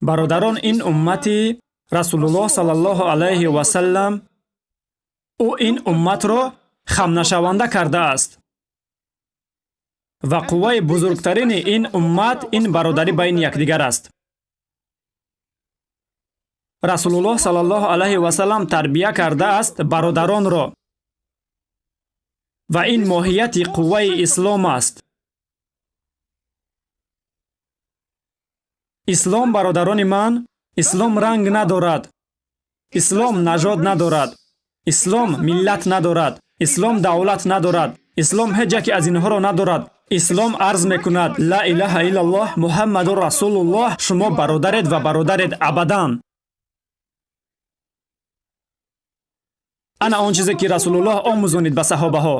Бародарон, ин уммати Расулуллоҳ саллаллоҳу алайҳи васаллам, ӯ ин умматро хамнашаванда кардааст. Ва қувваи бузургтарини ин уммат ин бародарӣ байни якдигар аст. Расулуллоҳ саллаллоҳу алайҳи васаллам тарбия кардааст бародаронро ва ин моҳияти қувваи ислом аст. Ислом, бародарони ман, ислом ранг надорад, ислом нажод надорад, ислом миллат надорад, ислом давлат надорад, ислом ҳеҷ яке аз инҳоро надорад. Ислом арз мекунад: ла илаҳа иллаллоҳ муҳаммадун расулуллоҳ, шумо бародаред ва бародаред абадан. Ана он чизе ки Расулуллоҳ омӯзонид ба саҳобаҳо.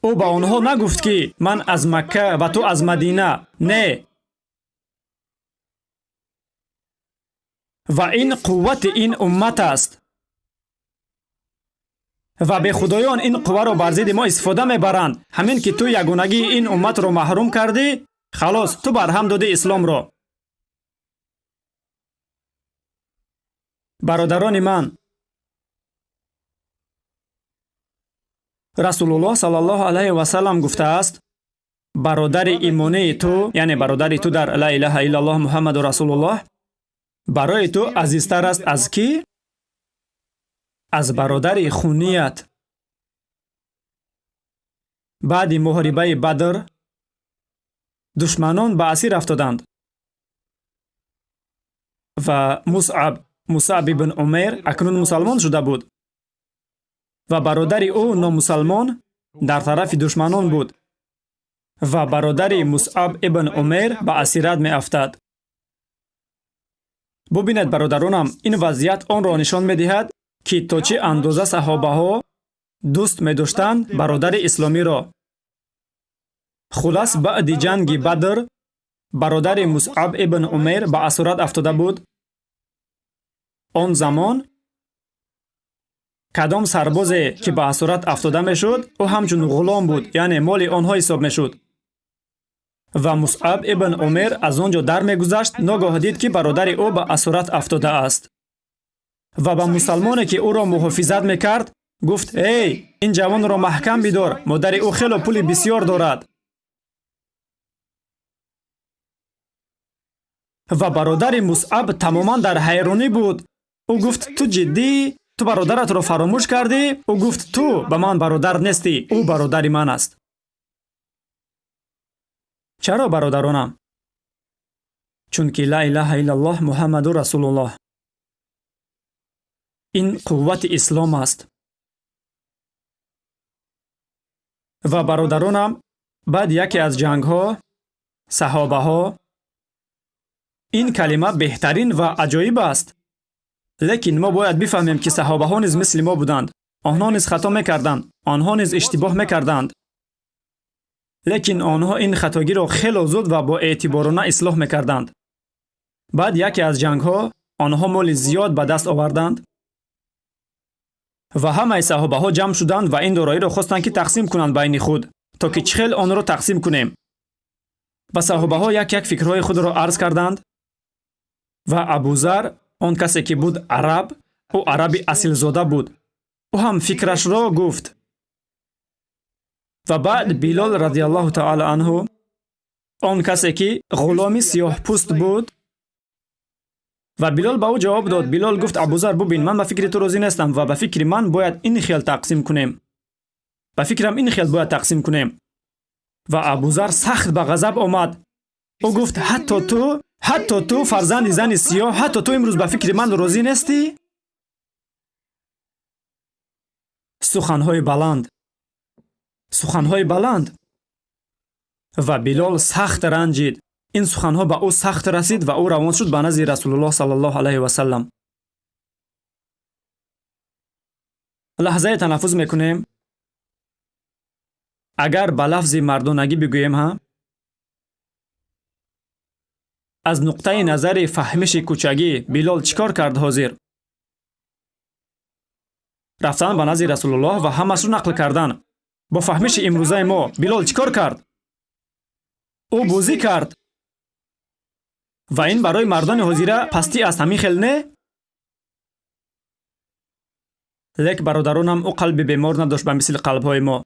Ӯ ба онҳо нагуфт, ки ман аз Макка ва ту аз Мадина. Не. Ва ин қуввати ин уммат аст. Ва бехудоён ин қувваро бар зидди мо истифода мебаранд. Ҳамин ки ту ягонагии ин умматро маҳрум кардӣ, халос, ту барҳам додӣ исломро. Бародарони ман, Расулуллоҳ саллаллоҳу алайҳи васаллам гуфтааст: бародари имонии ту, яъне бародари ту дар ла илаҳа иллаллоҳ муҳаммаду расулуллоҳ, барои ту азизтар аст аз кӣ? Аз бародари хуният. Баъди муҳорибаи Бадр душманон ба асир афтоданд ва Мусъаб ибн Умайр акнун мусалмон шуда буд ва бародари ӯ номусалмон дар тарафи душманон буд ва бародари Мусъаб ибн Умайр ба асират меафтад. Бубинед, бародаронам, ин вазъият онро нишон медиҳад, ки то чӣ андоза саҳобаҳо дӯст медоштанд бародари исломиро. Хулас, баъди ҷанги Бадр бародари Мусъаб ибн Умайр ба асорат афтода буд. Он замон кадом сарбозе ки ба асорат афтода мешуд, ӯ ҳамчун ғулом буд, яъне моли онҳо ҳисоб мешуд. Ва Мусъаб ибн Умайр аз он ҷо дар мегузашт, ногоҳ дид, ки бародари ӯ ба асорат афтодааст. Ва ба мусалмоне, ки ӯро муҳофизат мекард, гуфт: эй, ин ҷавонро маҳкам бидор, модари ӯ хело пули бисёр дорад. Ва бародари Мусъаб тамоман дар ҳайронӣ буд. Ӯ гуфт: ту ҷиддӣ? Ту бародаратро фаромӯш кардӣ? Ӯ гуфт: ту ба ман бародар нестӣ, ӯ бародари ман аст. Чаро, бародаронам? Чунки ла илаҳа иллаллоҳ муҳаммаду расулуллоҳ. Ин қуввати ислом аст. Ва бародаронам, баъд яке аз ҷангҳо саҳобаҳо, ин калима беҳтарин ва аҷоиб аст. Лекин мо бояд бифаҳмем, ки саҳобаҳо низ мисли мо буданд. Онҳо низ хато мекарданд, онҳо низ иштибоҳ мекарданд. Лекин онҳо ин хатогиро хело зуд ва бо эътиборона ислоҳ мекарданд. Баъд яке аз ҷангҳо онҳо моли зиёд ба даст оварданд ва ҳамаи саҳобаҳо ҷамъ шуданд ва ин дороиро хостанд, ки тақсим кунанд байни худ, то ки чӣ хел онро тақсим кунем. Ва саҳобаҳо як-як фикрҳои худро арз карданд ва Абузар, он касе ки буд араб, ӯ араби асилзода буд, ӯ ҳам фикрашро гуфт. Ва баъд Билол радиаллоҳу таала анҳу, он касе ки ғуломи сиёҳпӯст буд, ва Билол ба ӯ ҷавоб дод. Билол гуфт: Абузар, бубин, ман ба фикри ту розӣ нестам ва ба фикри ман бояд ин хел тақсим кунем. Ба фикрам ин хел бояд тақсим кунем. Ва Абузар сахт ба ғазаб омад. Ӯ гуфт: ҳатто ту фарзанди зани сиёҳ, ҳатто ту имрӯз ба фикри ман розӣ нестӣ? Суханҳои баланд, суханҳои баланд. Ва Билол сахт ранҷид. Ин суханҳо ба ӯ сахт расид ва ӯ равон шуд ба назди Расулуллоҳ саллаллоҳу алайҳи васаллам. Лаҳзае танаффус мекунем. Агар ба лафзи мардонагӣ бигӯем, ҳа, аз нуқтаи назари фаҳмиши кӯчагӣ Билол чӣ кор кард ҳозир? Рафтан ба назди Расулуллоҳ ва ҳамашро нақл кардан. Бо фаҳмиши имрӯзаи мо Билол чӣ кор кард? Ӯ бозӣ кард. Ва ин барои мардони ҳозира пастӣ аст, ҳамин хел не? Лек бародаронам, ӯ қалби бемор надошт ба мисли қалбҳои мо.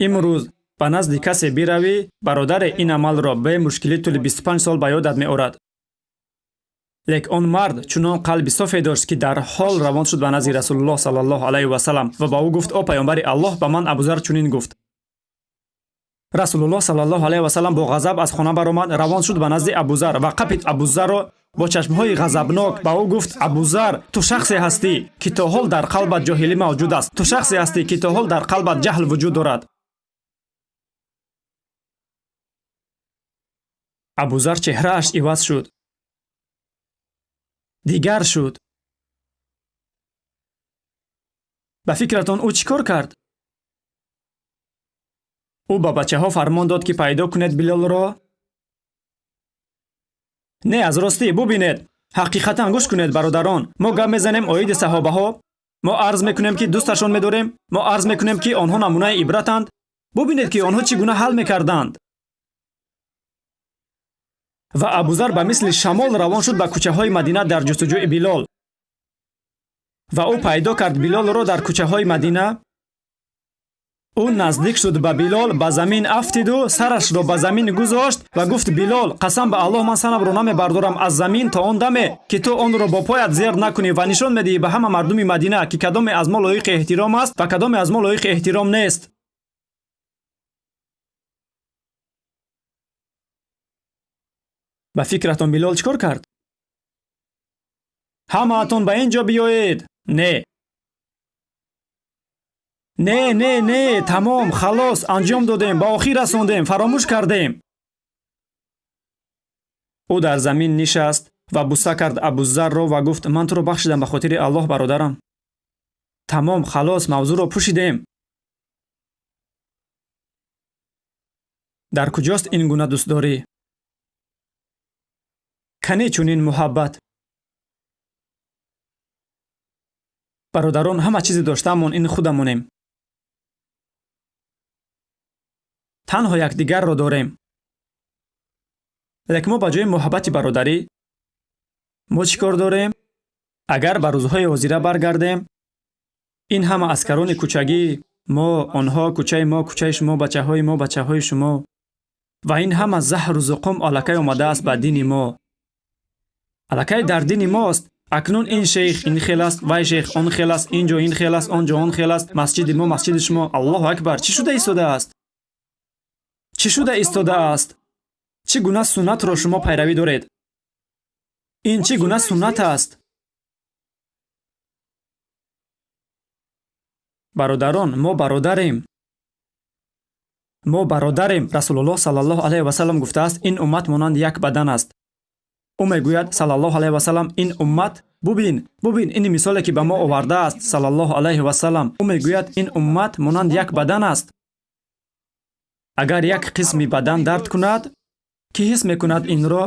Имрӯз ба назди касе биравӣ, бародаре ин амалро бе мушкилӣ тӯли 25 сол ба ёдат меорад. Лек он мард чунон қалби софе дошт, ки дар ҳол равон шуд ба назди Расулуллоҳ саллаллоҳу алайҳи васаллам ва ба ӯ гуфт: о паёмбари Аллоҳ, ба ман Абузар чунин гуфт. Расулуллоҳ саллаллоҳу алайҳи васаллам бо ғазаб аз хона баромад, равон шуд ба назди Абузар ва қапид Абузарро бо чашмҳои ғазабнок ба ӯ гуфт: Абузар, ту шахсе ҳастӣ, ки то ҳол дар қалбат ҷоҳилӣ мавҷуд аст. Ту шахсе ҳастӣ, ки то ҳол дар қалбат ҷаҳл вуҷуд дорад. Абузар чеҳрааш иваз шуд, дигар шуд. Ба фикратон ӯ чӣ кор кард? Ӯ ба бачаҳо фармон дод, ки пайдо кунед Билолро. Не, аз ростӣ бубинед, ҳақиқатан гӯш кунед, бародарон. Мо гап мезанем оиди саҳобаҳо, мо арз мекунем, ки дӯсташон медорем, мо арз мекунем, ки онҳо намунаи ибратанд. Бубинед, ки онҳо чӣ гуна ҳал мекарданд. Ва Абузар ба мисли шамол равон шуд ба кӯчаҳои Мадина дар ҷустуҷӯи Билол. Ва ӯ пайдо кард Билолро дар кӯчаҳои Мадина. Ӯ наздик шуд ба Билол, ба замин афтиду сарашро ба замин гузошт ва гуфт: Билол, қасам ба Аллоҳ, ман сарамро намебардорам аз замин то он даме, ки ту онро бо поят зер накунӣ ва нишон медиҳӣ ба ҳама мардуми Мадина, ки кадоме аз мо лоиқи эҳтиром аст ва кадоме аз мо лоиқи эҳтиром нест. Ба фикратон Билол чӣ кор кард? Ҳамаатон ба ин ҷо биёед. Не, не, не, не, тамом, халос, анҷом додем, ба охир расондем, фаромӯш кардем. Ӯ дар замин нишаст ва буса кард Абузарро ва гуфт: ман туро бахшидам ба хотири Аллоҳ, бародарам. Тамом, халос, мавзӯъро пӯшидем. Дар куҷост ин гуна дӯстдорӣ? Кане чунин муҳаббат? Бародарон, ҳама чизе доштаамон ин худамонем. Танҳо якдигарро дорем. Лек мо ба ҷои муҳаббати бародарӣ мо чӣ кор дорем? Агар ба рӯзҳои ҳозира баргардем, ин ҳама аскарони кӯчагӣ, мо, онҳо, кӯчаи мо, кӯчаи шумо, бачаҳои мо, бачаҳои шумо, ва ин ҳама заҳру зуқум аллакай омадааст ба дини мо. Аллакай дар дини мост. Акнун ин шейх ин хел аст, вай шейх он хел аст, ин ҷо ин хел аст, он ҷо он хел аст, масҷиди мо, масҷиди шумо. Аллоҳу акбар, чӣ шуда истодааст? Чӣ шуда истодааст? Чӣ гуна суннатро шумо пайравӣ доред? Ин чӣ гуна суннат аст? Бародарон, мо бародарем. Мо бародарем. Расулуллоҳ саллаллоҳу алайҳи васаллам гуфтааст: ин уммат монанд як бадан аст. Ӯ мегӯяд саллаллоҳу алайҳи васаллам: ин уммат, бубин, бубин ин мисоле, ки ба мо овардааст саллаллоҳу алайҳи васаллам. Ӯ мегӯяд: ин уммат монанд як бадан аст. Агар як қисми бадан дард кунад, кӣ ҳис мекунад инро?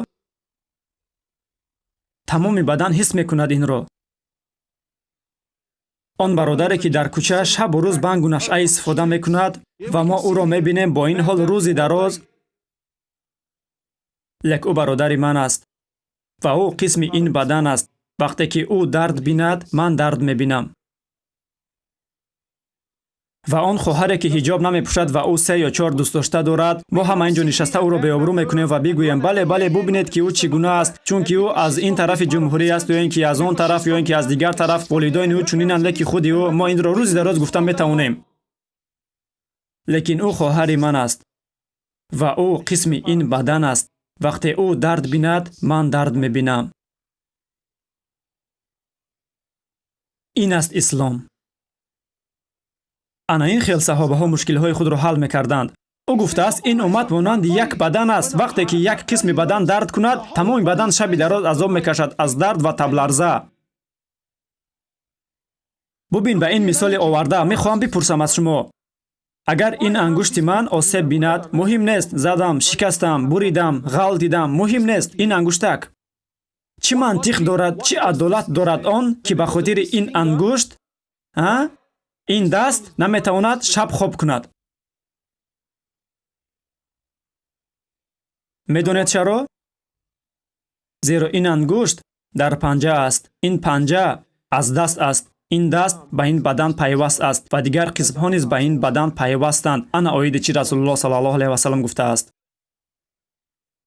Тамоми бадан ҳис мекунад инро. Он бародаре, ки дар кӯча шабу рӯз бангу нашъа истифода мекунад ва мо ӯро мебинем бо ин ҳол рӯзи дароз, лек ӯ бародари ман аст ва ӯ қисми ин бадан аст. Вақте ки ӯ дард бинад, ман дард мебинам. Ва он хоҳаре, ки ҳиҷоб намепӯшад ва ӯ 3 ё 4 дӯстдошта дорад, мо ҳама ин ҷо нишаста ӯро беобрӯ мекунем ва бигӯем: бале, бале, бубинед, ки ӯ чӣ гуна аст, чунки ӯ аз ин тарафи ҷумҳурӣ аст, ё ин ки аз он тараф, ё ин ки аз дигар тараф, волидони ӯ чунинанд, леки худи ӯ, мо инро рӯзи дароз гуфта метавонем. Лекин ӯ хоҳари ман аст ва ӯ қисми ин бадан аст. Вақте ӯ дард бинад, ман дард мебинам. Ин аст ислом. Ана ин хел саҳобаҳо мушкилиҳои худро ҳал мекарданд. Ӯ гуфтааст: ин уммат монанди як бадан аст. Вақте ки як қисми бадан дард кунад, тамоми бадан шаби дароз азоб мекашад аз дард ва табларза. Бубин ба ин мисоли оварда, мехоҳам бипурсам аз шумо: агар ин ангушти ман осеб бинад, муҳим нест, задам, шикастам, буридам, ғалтидам, муҳим нест, ин ангуштак чӣ мантиқ дорад, чӣ адолат дорад он, ки ба хотири ин ангушт, ин даст наметавонад шаб хоб кунад? Медонед чаро? Зеро ин ангушт дар панҷа аст, ин панҷа аз даст аст, ин даст ба ин бадан пайваст аст ва дигар қисмҳо низ ба ин бадан пайвастанд. Ана оиди чӣ Расулуллоҳ саллаллоҳу алайҳи васаллам гуфтааст.